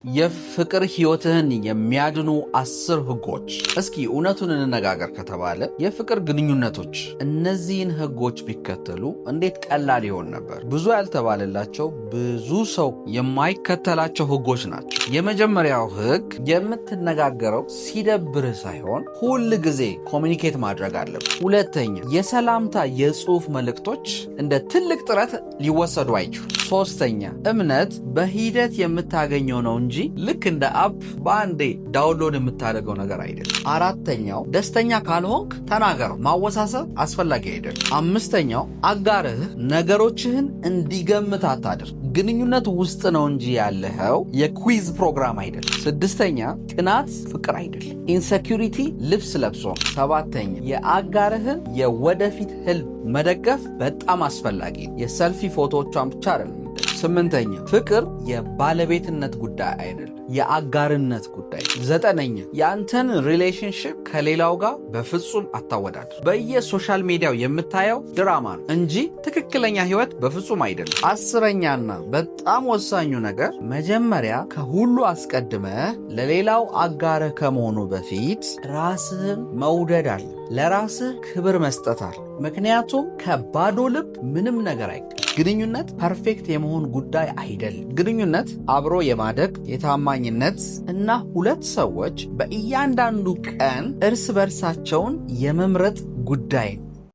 የፍቅር ህይወትህን የሚያድኑ 10 ህጎች። እስኪ እውነቱን እንነጋገር ከተባለ የፍቅር ግንኙነቶች እነዚህን ህጎች ቢከተሉ እንዴት ቀላል ይሆን ነበር። ብዙ ያልተባለላቸው፣ ብዙ ሰው የማይከተላቸው ህጎች ናቸው። የመጀመሪያው ህግ የምትነጋገረው ሲደብርህ ሳይሆን ሁል ጊዜ communicate ማድረግ አለብህ። ሁለተኛ፣ የሰላምታ የጽሁፍ መልእክቶች እንደ ትልቅ ጥረት ሊወሰዱ አይችሉም። ሶስተኛ፣ እምነት በሂደት የምታገኘው ነው እንጂ ልክ እንደ app በአንዴ download የምታደርገው ነገር አይደለም። አራተኛው፣ ደስተኛ ካልሆንክ ተናገረው፣ ማወሳሰብ አስፈላጊ አይደለም። አምስተኛው፣ አጋርህ ነገሮችህን እንዲገምት አታድርግ። ግንኙነት ውስጥ ነው እንጂ ያለኸው የ quiz ፕሮግራም አይደለም። ስድስተኛ፣ ቅናት ፍቅር አይደለም። Insecurity ልብስ ለብሶ ነው። ሰባተኛ፣ የአጋርህን የወደፊት ህልም መደገፍ በጣም አስፈላጊ ነው። የሰልፊ ፎቶዎቿን ብቻ አይደለም። ስምንተኛ፣ ፍቅር የባለቤትነት ጉዳይ አይደለም፣ የአጋርነት ጉዳይ። ዘጠነኛ፣ የአንተን relationship ከሌላው ጋር በፍጹም አታወዳድር። በየ social media ው የምታየው ድራማ ነው እንጂ ትክክለኛ ህይወት በፍጹም አይደለም። አስረኛና በጣም ወሳኙ ነገር፣ መጀመሪያ ከሁሉ አስቀድመህ ለሌላው አጋርህ ከመሆኑ በፊት ራስህን መውደድ አለ። ለራስህ ክብር መስጠት አለ። ምክንያቱም ከባዶ ልብ ምንም ነገር አይገኝም። ግንኙነት perfect የመሆን ጉዳይ አይደለም። ግንኙነት አብሮ የማደግ፣ የታማኝነት እና ሁለት ሰዎች በእያንዳንዱ ቀን እርስ በርሳቸውን የመምረጥ ጉዳይ ነው።